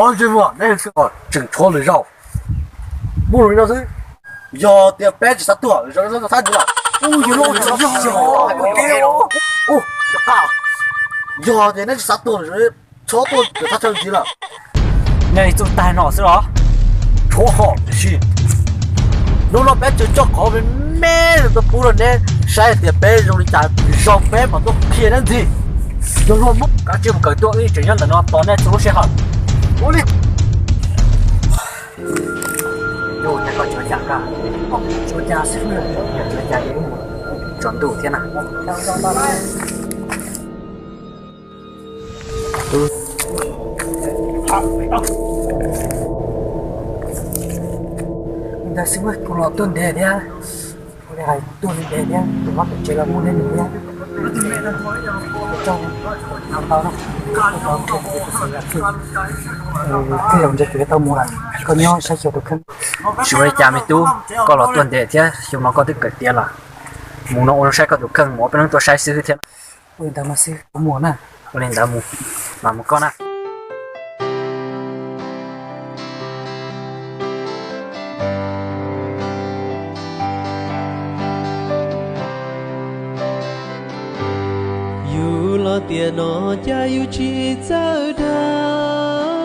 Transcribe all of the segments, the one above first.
Ob ntsej muag, neb tseem tshuav lwm zaus. Muaj li no xwb. Yog tias peb tsis xav tuag, zaum no thab ntxiv lawm. Yog tias neb tsis xav tuag, txhob tuaj, thab chaw ntxiv lawm. Nej txuj tag no xwb los? Tshuav hom tiam sis hnub no peb tseem coj qhov me me los tuaj pub rau neb saib tias peb zoo li cas, zoo peb mam tuaj qhia neb ntxiv. Zoo luag muab kav tsij mus kawm tuaj, wb tseem nyob ntawm no tos nej txhua lub sij hawm. Ua li. Tsuav cas xwb, tsuav cas tso ntuj thiab na. Ntawd xwb kuv los tuaj ntev thiab, kuv li hais tuaj ntev thiab, tus vaj tus tsev los muaj neb nws thiab. Koj zaum ntses kuv yuav tau mus lawm, koj nyob saib xyuas tus kheej. Tsis ua li cas me tub, koj los tuaj ntev thiab xyoo no koj twb kawm tiav lawm. Mus no ua zoo saib koj tus kheej, mus ob peb hnub tuaj saib xwb thiab. Ua li ntawd mas xwb, kuv mus na. Ua li ntawd mus, mam mus koj na. Yus los tiam no cas yus tsis txawj dag,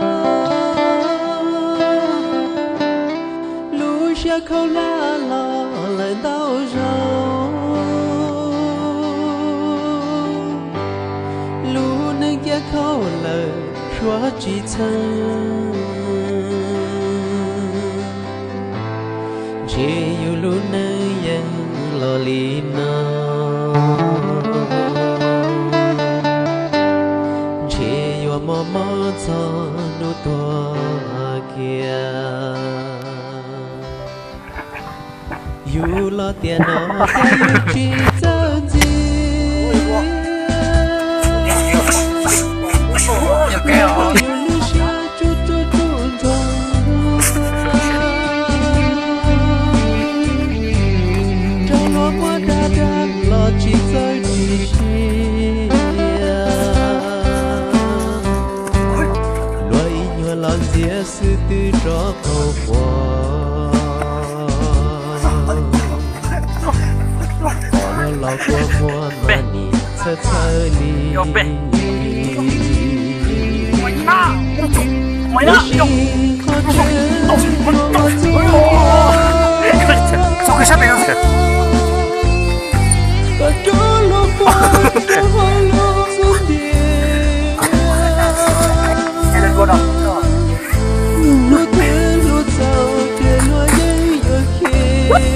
lub siab khaub hlab los lawm ntau zaus, lub neej cia khaub lawm suav tsis txheeb. Ntshe yus lub neej yeej los li no, ntshe yuav mob mob txog hnub tuag kiag. Yus los tiam no cas yus tsis txawj ntxias, yus lub siab tsuj tsuj tsuj ntxhov, rau luag muab dag dag los tsis txawj tsis siab. Luag ib nyuag los ntxias xwb twb rov qaug quas, qhov luag los kua muag mas nim txhawj txhawj li. Tab sis qhov tseeb, koj rub luag pov rau hauv lub xub ntiag, lub twg lub txaus ces luag yeej yuav khiav.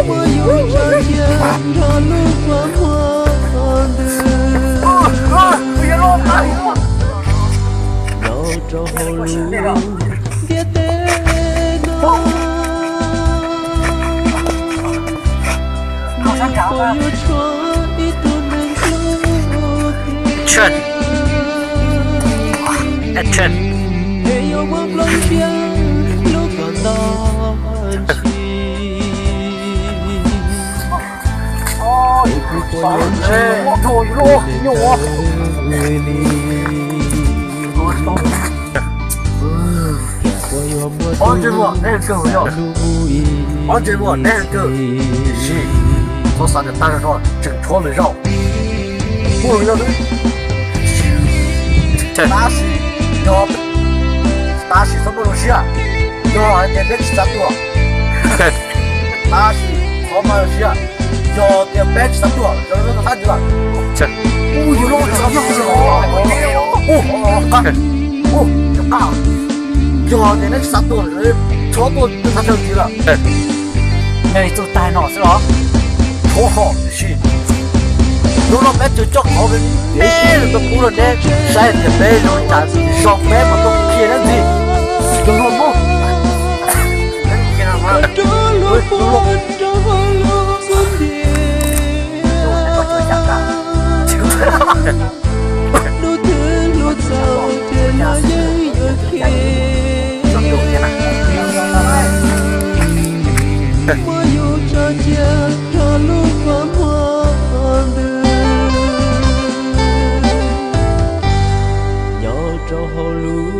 Muaj yus tseem cia nrog lub kua muag ntws, nyob rau hauv lub ntiaj teb no, nws puas yuav tshuav ib tug neeg hlub thiab, es yuav muab nplooj siab hlub kom ntau tsis. Es kuv puas yuav ntsib tus neeg ntawd li, thiab puas yuav muaj tus hlub mus ib txhis. Txhob xav tias tag zog no tseem tshuav lwm zaus. Tab sis, tab sis txhob muaj zoo siab, yog hais tias peb tsis xav tuaj. Tab sis txhob muaj zoo siab, yog tias peb tsis xav tuaj, zoo zoo tab ntawd. Ub, yog lub, yog qab, ub, yog qab. Yog tias neb tsis xav tuaj, txhob tuaj, txhob tuaj ntxiv lawm. Nyob li txuj tag no xwb los? Tshuav hom tiam sis hnub no peb tsuas coj qhov me me los tuaj pub rau neb saib tias peb zoo li cas, zoo peb mam tuaj qhia neb ntxiv. Zoo zoo pub. Lub twg lub txaus ces luag yeej yuav khiav. Muab yus tso cia nrog lub kua muag ntws, nyob rau hauv lub